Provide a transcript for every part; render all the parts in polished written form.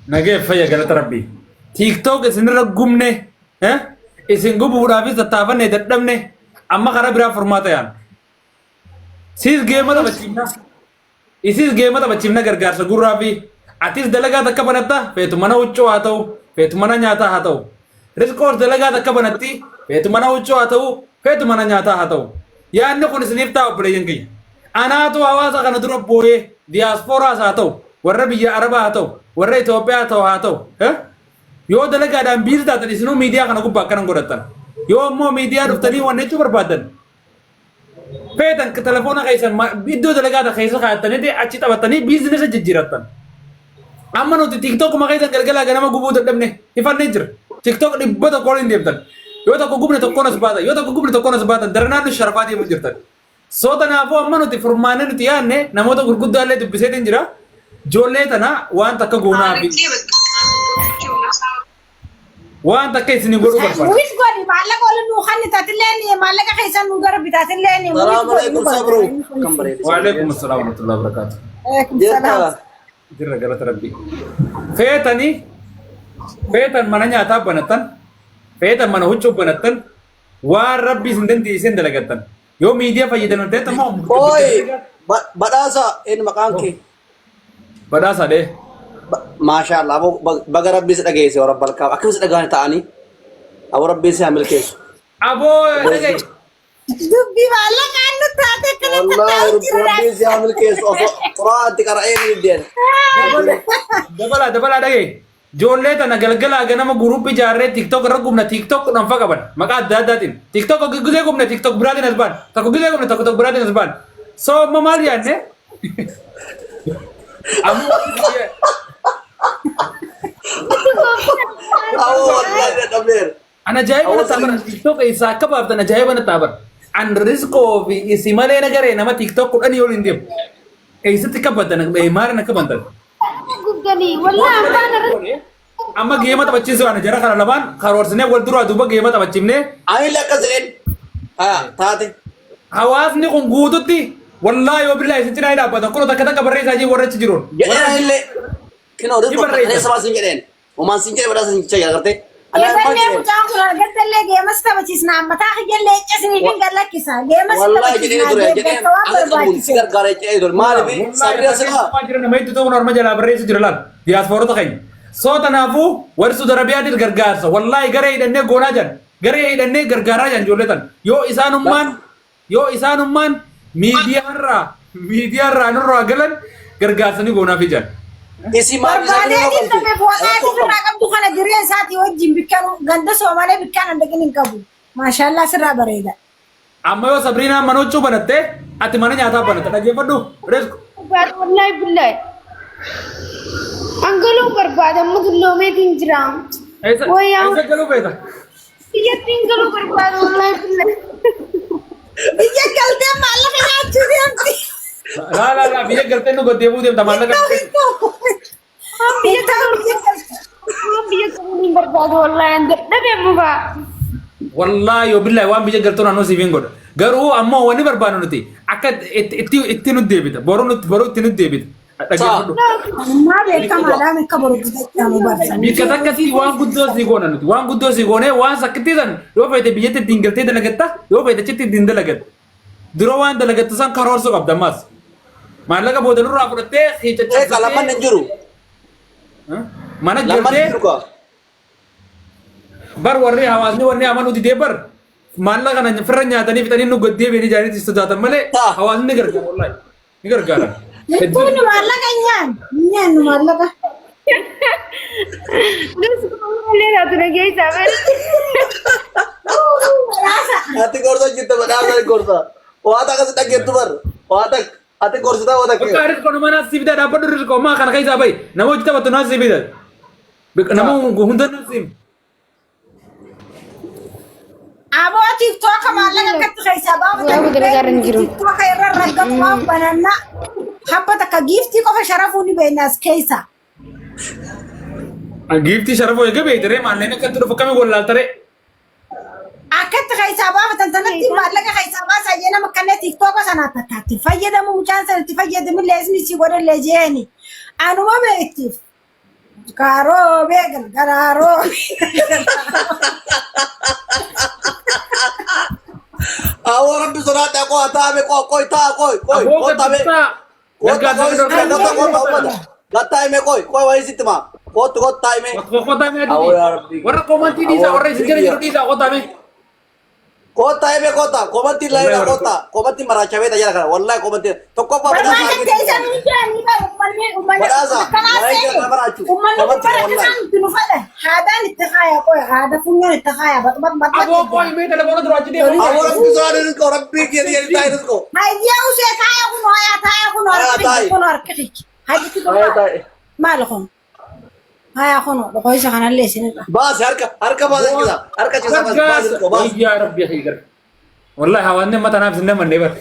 Nagee fayya galata rabbii. TikTok isinirra gubne eh? Isin gubuudhaafis tattaafanne dadhabne amma karaa biraa furmaata yaana. Siis geema taphachiifna. Isis geema taphachiifna gargaarsa gurraa fi atis dalagaa takka banatta feetu mana huccuu haa ta'u feetu mana nyaataa haa ta'u. Risqoos dalagaa takka banatti feetu mana huccuu haa ta'u feetu mana nyaataa haa ta'u. Yaadni kun isiniif ta'a obboleeyyan kiyya. Anaatu hawaasa kana dura booyee diyaaspooraas haa ta'u warra biyya Arabaa haa ta'u warra Itoophiyaa haa ta'u haa ta'u. Eh? Yoo dalagaadhaan biizi taatan isinuu miidiyaa kana gubbaa akkana hin godhattan. Yoo immoo miidiyaa dhuftanii wanna jechuu barbaaddan feetan telefoona keessan iddoo dalagaa ta keessa kaa'attanii achi taphattanii biizinesa jijjiirattan. Amma nuti tiiktookuma keessan galgalaa ganama gubuu dadhabne ifannee jira. Tiiktook 100 ol hin deemtan. Yoo tokko gubne tokkoon as baatan yoo tokko gubne tokkoon as baatan daranaan nu sharafaa deemuu jirtan. Soo tanaafuu amma nuti furmaanne nuti yaadne namoota gurguddaa illee dubbiseetiin jira. Ijoollee tana waan takka goonaa fi waan takka isin godhuu barbaada. Muwis godhi maallaqa waliin nuu kanni taatillee maallaqa keessan nuu gara bitaatillee muwis Salaamu godhi nu alaikum sabru. barbaada. Kan bareedu. Waalaikum assalam warahmatullahi wabarakatuh. Alaikum salaam. Jirta. Jirra galata rabbii. Feetanii feetan mana nyaataa banattan feetan mana huccuu banattan waan rabbii isin dandeesseen dalagattan. Yoo miidiyaa fayyadaman ta'e immoo Oi, badhaasa inni maqaan kee. Badhaasa dhee. Maashaa Allah, aboo baga rabbii si dhageesse warra balkaa. Akkam si dhagaan ta'anii? Aboo rabbiin si haa milkeessu. Aboo dhaga'i. Dubbii maallaqaan nu taate akkana Wallaahi taa'u jira. rabbiin si haa milkeessu. Osoo quraanti qara'ee ni diddeen. Dabalaa dabalaa dhaga'i. Ijoollee tana galgalaa ganama guruuppi ijaarree TikTok irra gubna TikTok 10 fa qaban maqaa adda addaatiin. TikTok gizee gubna TikTok biraatiin as baan. Tokko gizee gubna tokko tokko biraatiin as baan. So amma maal yaadne? Amma Aboo wallaahi dadhabneera. An ajaa'iba na ta'a bara TikTok eessaa akka baaftan ajaa'iba na ta'a bara. An riskoo fi isi malee na garee nama TikTok 10 ol hin deemu. Eessatti akka bantan maaliin akka bantan. Gubdanii wallaahi afaan irratti Amma geema taphachiisuu ana jara kana lamaan karoorsinee wal duraa duuba geema taphachiifnee Ani illee akkas jedheen. Haa taate. Hawaasni kun guututti wallaahi yoo billaa isin cinaa hin dhaabbatan kun takka takka barreessaa jiru warra achi jiruun. Jedheen ani illee. Kinoo Ni riskoo barreessa. kaleessa baasiin jedheen. Homaan siin jedhe badhaasa siin jechaa agartee. Anaa maal Eegallee jedheen? mucaan kun argattallee geemas taphachiisna ammataa kiyyallee iccisniif hin gad lakkisa. Geemas Wallaahi jedhee taphachiisna ture jedheen deeggarsa waan ana qabuun si barbaachise. gargaara jedhee ture. Maaliif sabni asirraa Waan jira nama hedduu ta'uun orma jalaa barreessu jira laal diyaaspoorota keenya. Soo tanaafuu warri Saudi Arabiyaatiif gargaarsa wallaahi garee hidhannee goonaa jiran garee hidhannee gargaaraa jiran ijoollee tan yoo isaanummaan Yoo isaanummaan miidiyaarraa miidiyaarraa nurraa galan gargaarsa ni goonaaf ijaan. Isii maal isa Barbaadee kennu diin qabdi? dhabe foolaa Rakkoo ofirraa qabu. qabdu kana jireenya isaatii wajjin bikkaan ganda soomalee bikkaan handaqin hin qabu. Maashaallaa sirraa bareeda. Amma yoo Sabriinaan mana huccuu banatte ati mana nyaataa banatta dhaggeeffadhu Reesku. Barbaada wallaahi billahi. Angaluu barbaada amma dulloomeetiin jira. Eessa Wayyaa eessa galuu feeta? biyyattiin galuu barbaada wallaahi billahi. Biyya galtee maallaqa nyaachuu deemti. Laa laa laa biyya galtee nu gaddeebuu deemta maallaqa. Hin ta'u Waan biyya hin ta'u biyya galte. waan biyya galuu hin barbaadu wallaahi an dadhabe amma ba'a. Wallaahi yoo billaahi waan biyya galtuun anuu siif hin godha. Garuu ammoo wanni barbaannu nuti akka itti itti itti nu deebita. Boru nuti boru itti nu deebita. Dhaggeeffadhu. Ammaa beekamaadhaan akka boru bitachaamu barsan. Bikka takkatti waan guddoo sii goona nuti. Waan guddoo sii goonee waan sakkittii san yoo feete biyyatti ittiin galtee dalagatta yoo feete achitti ittiin dalagatta. Dura waan dalagattu san karoorsuu qabda ammas. Maallaqa booda nurraa fudhattee Eega lamman caccabsitee hin jiru. mana Lamman hin galtee jiru kaa. bar warri hawaasni wanni amanuu didee bar maallaqa kana firra nyaatanii fixanii nu gad deebi'anii jaaniitti sodaatan malee Taa. hawaasni ni gargaara wallaahi ni gargaara. Jettuun maallaqa hin nyaannu. Hin nyaannu maallaqa. Malee taatu nageessaa bari. Badhaasa. Ati gorsa jirta badhaasa gorsa. Waa takka si dhaggeettu bar. Waa takka. Ati gorsitaa waa takka. Bakka rizqoo nama naas siif dhaabbadhu rizqoo maa kana keessaa bahi nama hojii taphattu naas siif Nama hunda naas siif. Aboo tiktooka maallaqa akkatti keessaa baafatan Waa dalagaa irra hin jiru. tiktooka irra raggatu waan bananna habba takka giiftii qofa sharafuu ni beekna as keessa. Giiftii sharafoo eega beekte ree maalleen akkatti dhufu akkamii wallaalta ree. Akkatti keessaa baafatan sanatti maallaqa keessaa baasaa jee nama kanneen tiktooka sanaa takkaatti fayyadamu mucaan sana itti fayyadamillee isni si godhallee jeeni. Anuma beektiif. Karoobee galgalaaroo. Awwa rabbi sodaadhaa qo'a taa'ame qo'a qo'i taa'a qo'i qo'i Aboo qo'a taa'ame. gaddiftaa. Qotta Gargaarsa qo'i qotta qotta ummata. Gattaa hime qo'i qo'i wayii sitti maa. Qottu qottaa hime. Qotaa mee Awwa yaa rabbi. Warra koomantii dhiisaa warra isin jala jiru dhiisaa qotaa mee. Qotta hime qotta komantii laayina qotta komantii maraachamee tajaajila kana wallahi komantii tokkoffaa badhaasa Barbaada argite. keessa nu jiran ni qabu uummanni uummanni Badhaasa. akkanaa Waa'ee seene jala baraachu. uummanni kun Komantii bara wallahi. akkanaa nuti nu fedha haadaan itti haaya qoy haada funyoon itti haaya baxbat baxbat Aboo qoy mee telefoona dura achi deemu. Awwa rabbi sodaadhaa rizqoo rabbi kiyya jedhi taa'e rizqoo. Hayyaa usee taaya kun hayaa taaya kun Hayaa harki taa'i. kun harki xiki hayyitti Hayaa tokko taa'i. maal kun hayaa kun dhokoisa kanallee isinirra. Baase harka harka baase cisa harka cisa baase baase rizqoo baase. Yaa rabbi akhi gar. Wallahi hawaasni amma tanaaf isin namanne bar.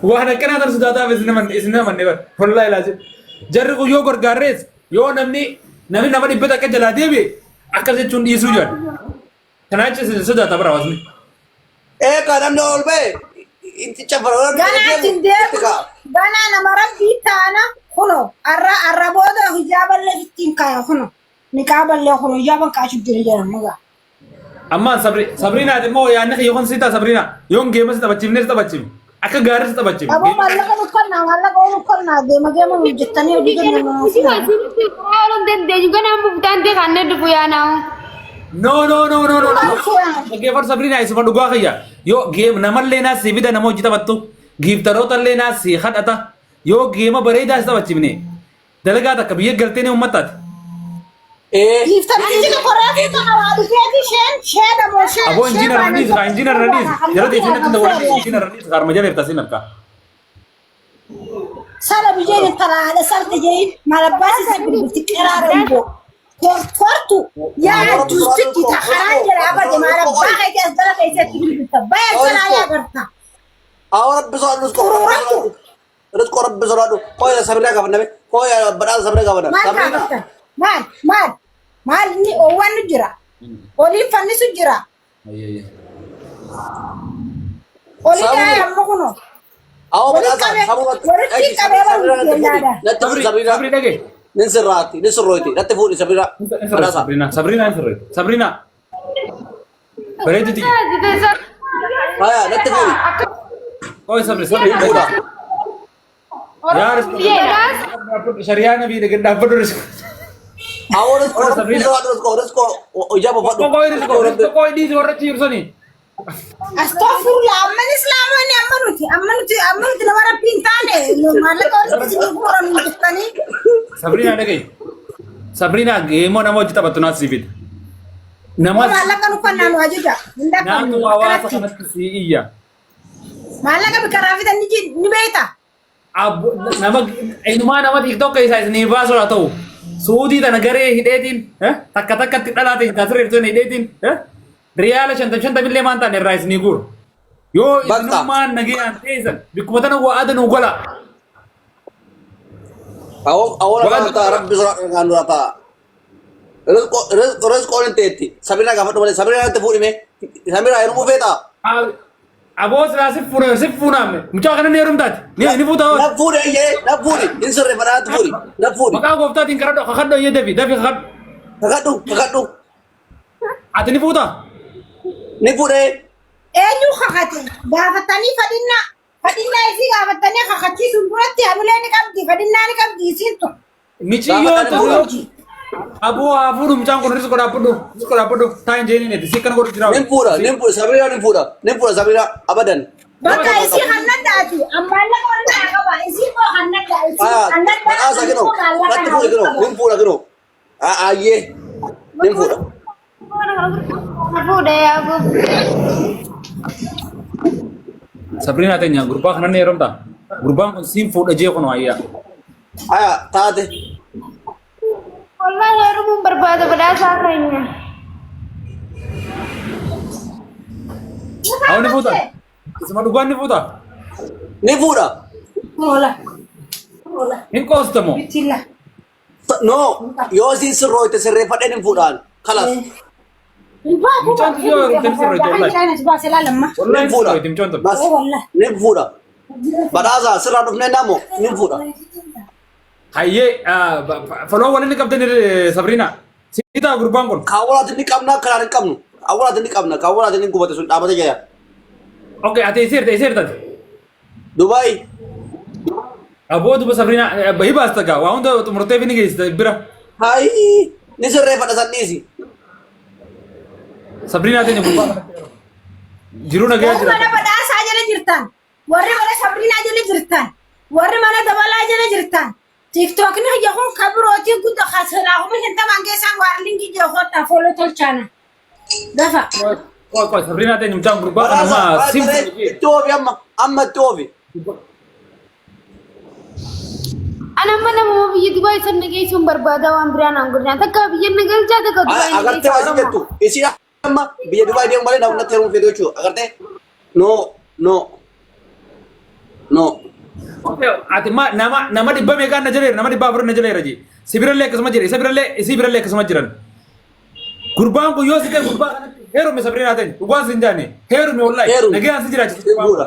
Waan akkanaa tan sodaataaf isin namanne isin namanne bar. Wallahi laazim. Jarri kun yoo gargaarrees yoo namni namni nama dhibba takka jalaa deebi'e akkas jechuun dhiisuu jedhan. Kanaa jecha isin sodaata bara hawaasni. Eegaa namni ol ba'e itti cafara Ganaa ittiin deemu ganaa nama rabbii taana kuno arra arra booda hijaaballee ittiin kaaya kuno niqaaballee kuno hijaaban kaachuu jira jedhamu gaa. Ammaan sabri sabriinaati immoo yaadni kiyya kun sitaa sabriina yoon geema si taphachiifne si taphachiifne akka gaarii si taphachiifne. Aboo maallaqa nuffannaa maallaqa ol uffannaa geema geema hojjettanii hojii kennu. No no no no no. Dhaggeeffadhu Sabriina isuma dhugaa kiyya. Yoo geema namallee naas si fida nama hojii taphattu giiftaroota illee naas si kadhata yoo geema bareedaa si taphachiifne dalagaa takka biyya galtee ni uummataati. Ee Giiftamtichi tokko reefuu kana waa dhufeeti isheen sheedha moo shee. Aboo injiinar Raniis kaa injiinar Raniis jala teessee natti dawwalanii injiinar Raniis kaarma jala hirta siin harkaa. Sala biyyeen intala haadha sarte jeen maal abbaas isa bilbilti qiraara imboo. Tortortu yaa juustitti ta karaan jala abade maal abbaa keetii as jala keessatti bilbilta baya jalaa yaa garta. Awwa rabbi sodaadhu rizqoo. Rizqoo rabbi sodaadhu. Qo'i sabriina gaafanname qo'i badhaasa sabriina gaafanname. Maal Sabriina. gaafatan? Maal maal maal inni oowwannu jira. Oliin fannisu jira. Olii Sabri. yaa amma kunoo. Awwa Walitti badhaasa qabee- sabuma. walitti qabee wal jennaadha. Natti fuudhi sabriina. Sabri dhagee. Nin sirraatti nin sirrooti natti fuudhi sabriina. Badhaasa. Sabriina Sabriina hin sirreetti Sabriina. Bareeduti. Haya natti fuudhi. Qoy sabri sabri. Nin fuudha. Yaa rizqoo shariyaa nabii dhagee dhaabbadhu rizqoo. Awwa rizqoo rabbi sodaadhu rizqoo rizqoo ijaaba fadhu. Qoy rizqoo rizqoo qoy dhiisi warra achi jirsanii. Astaghfirullah amman islaamonni amma nuti amma nuti amma nuti nama rabbii hin taane maallaqa walitti isinii guuran jettanii Sabriina dhaga'i. Sabriina geemoo nama hojii taphattu naas si fida. Nama maallaqa nu fannaa nu ajaja hin naatu dhaqqabnu hawaasa akkanatti kanatti si iyya. maallaqa bikaraa fidan ni ni beekta Abbo nama inumaa nama TikTok keessaa isinii baasuu haa ta'u. Suudii tana garee hidheetiin takka takkatti dhalaa ta'e taasirreeftuun hidheetiin riyaala shantam shantamillee maan taane irraa isinii guuru. Yoo Bakka. isinummaan nagayaan teessan bikkuma tana waa adanuu gola. Awwa awwa nagaan ta'a rabbi sodaadhu nagaan dura ta'a. Rizqoo rizqoo rizqoon hin teetti sabriina gaafadhu malee sabriina natti fuudhi mee sabriina heerumuu feetaa. Aboo silaa si fuuname si fuuname mucaa kana ni heerumtaati ni ni fuutaa Na fuudhi eeyyee na fuudhi hin sirreeffadhaa natti fuudhi na fuudhi. Maqaa gooftaatiin karadhu kakadhu iyyee dafi dafi kakadhu. Kakadhu kakadhu Ati ni fuutaa? ni fuudhee. Eenyu kakate gaafatanii fadhinnaa fadhinnaa isii gaafatanii kakachiisuun duratti hamilee ni qabdi fadhinnaa ni qabdi isiin tun. Miciyyoo Gaafatanii tun fuudha. aboo haa fuudhu mucaan kun rizqoo dhaabbadhu rizqoo dhaabbadhu taa hin jeeniin eti si kana godhu jira. Nin fuudha nin fuudha sabriina nin fuudha nin fuudha sabriina abadan. Bakka isii hannadhaati ammaallaqa walirraa qaba isii koo hannadhaa isii Haya hannadhaa badhaasa isii kinoo koo maallaqa natti fuudhi kinoo nin fuudha kinoo. Ayyee nin fuudha. Sabriinaa teenya gurbaa kana ni heerumta. Gurbaan kun siin fuudha jee kun ayyaa. Haya taate. Wallahi heerumuun barbaada badhaasaa keenya. Haa ni fuuta. Isuma dhugaan ni fuuta. Ni fuudha. Hola. Hola. Hin qoostamoo. Bitilla. No yoo isiin sirrooyte sirreeffadhee nin fuudhaan kalas. Mucaan tun yoo heerumte ni sirreetti wallahi. Wallahi Nin ni fuudha. sirreetti mucaan tun. Bas nin fuudha. Badhaasa sirraa dhufnee namo nin fuudha. Hayyee foloo waliin qabdan Sabriina. Siitaa gurbaan kun. Kaawwalaatiin ni qabna kanaan hin qabnu. Kaawwalaatiin ni qabna kaawwalaatiin ni gubate sun dhaabate jira. Okay, ati eessa eessa jirtati? Dubaay. Aboo duba Sabriina bahii baasta gaa waa hunda xumurtee fi ni geessita bira. Hayi ni sirreeffadha san dhiisi. Sabriinaa teenya gurbaa kanatti heeruma. Jiruu nagayaa Warri jira. mana badhaasaa jala jirtan, warri mana Sabriinaa jala jirtan, warri mana dabalaa jala jirtan. Tiiktookni kiyya kun kan birootii guddaa kasilaa 50,000 keessaan waarlingii jira kottaa follow tolchaana. Dafa. Qoy qoy Sabriinaa teenya mucaan gurbaa kana Badhaasa maa sim itti oofi amma amma itti oofi. Ana amma nama biyya Dubaay san na geessuun barbaada waan biraa naan godhina. Takka biyya na galchaa takka Dubaay na Agartee waa geessaa isin Oromoo. jettu isin amma biyya Dubaay deemu malee namni natti heerumuu fedhu jechuudha. Agartee no no no. Okay, ati ma nama nama dhibba meeqaan na jaleera nama 400 na jaleera ji. Si birallee akkasuma jira isa birallee isii birallee akkasuma jiran. Gurbaan kun yoo si ta'e gurbaa kanatti heerume Sabriinaa teenya dhugaan sin jaanne heerume wallahi Heerumi. nagaan si jiraachisa. Fuudha.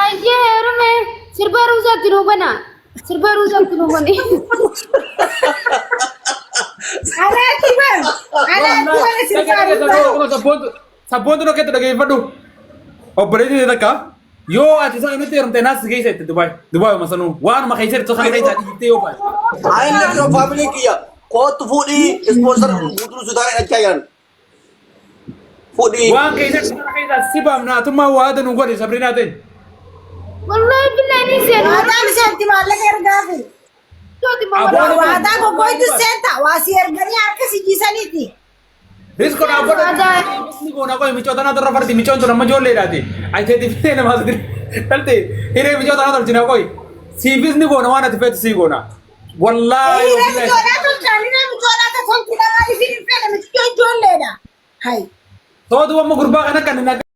Ayyee heerume sirba ruusaatti nuu bana. Sirba ruusaatti nuu bane. Anaatti bar. Anaatti bar sirba. Sabboontu dhokkeetti dhageeffadhu. Obboleettii ta'e takka yoo ati isa kanatti heerumte naas si geessa itti Dubaay. Dubaay uma sanuu waanuma keessa jirtu kana keessaa dhiiftee yoo baate. Ani illee faamilii kiyya kootu fuudhii ispoonsar guutuu suutaa hidhachaa jiran. Fuudhii. Waan keessa jirtu kana keessaa si baafna atummaa waada nu godhe Sabriinaa ta'e. Wallahi billahi ni seenu. Waadaan seenti maallaqa ergaafi. Aboo Waadaa goggooytu seenta. Waa si erganii harka si jiisaniiti. Risko dhaabbata. Ni goona qoy micoo tanaa torra fardi micoon tun amma ijoolleedhaati. Ati itti fitee namaa sadi dhalte hiree micoo tanaa tolchina qoy. Siifis ni goona waan ati feetu sii goona. Wallaahi Hiree wabillahi. mijoolaa tolchaan hiree mijoolaa tolchi dhagaa isin hin fedhe miti ijoolleedha. Hai. Tootu amma gurbaa kana kan hin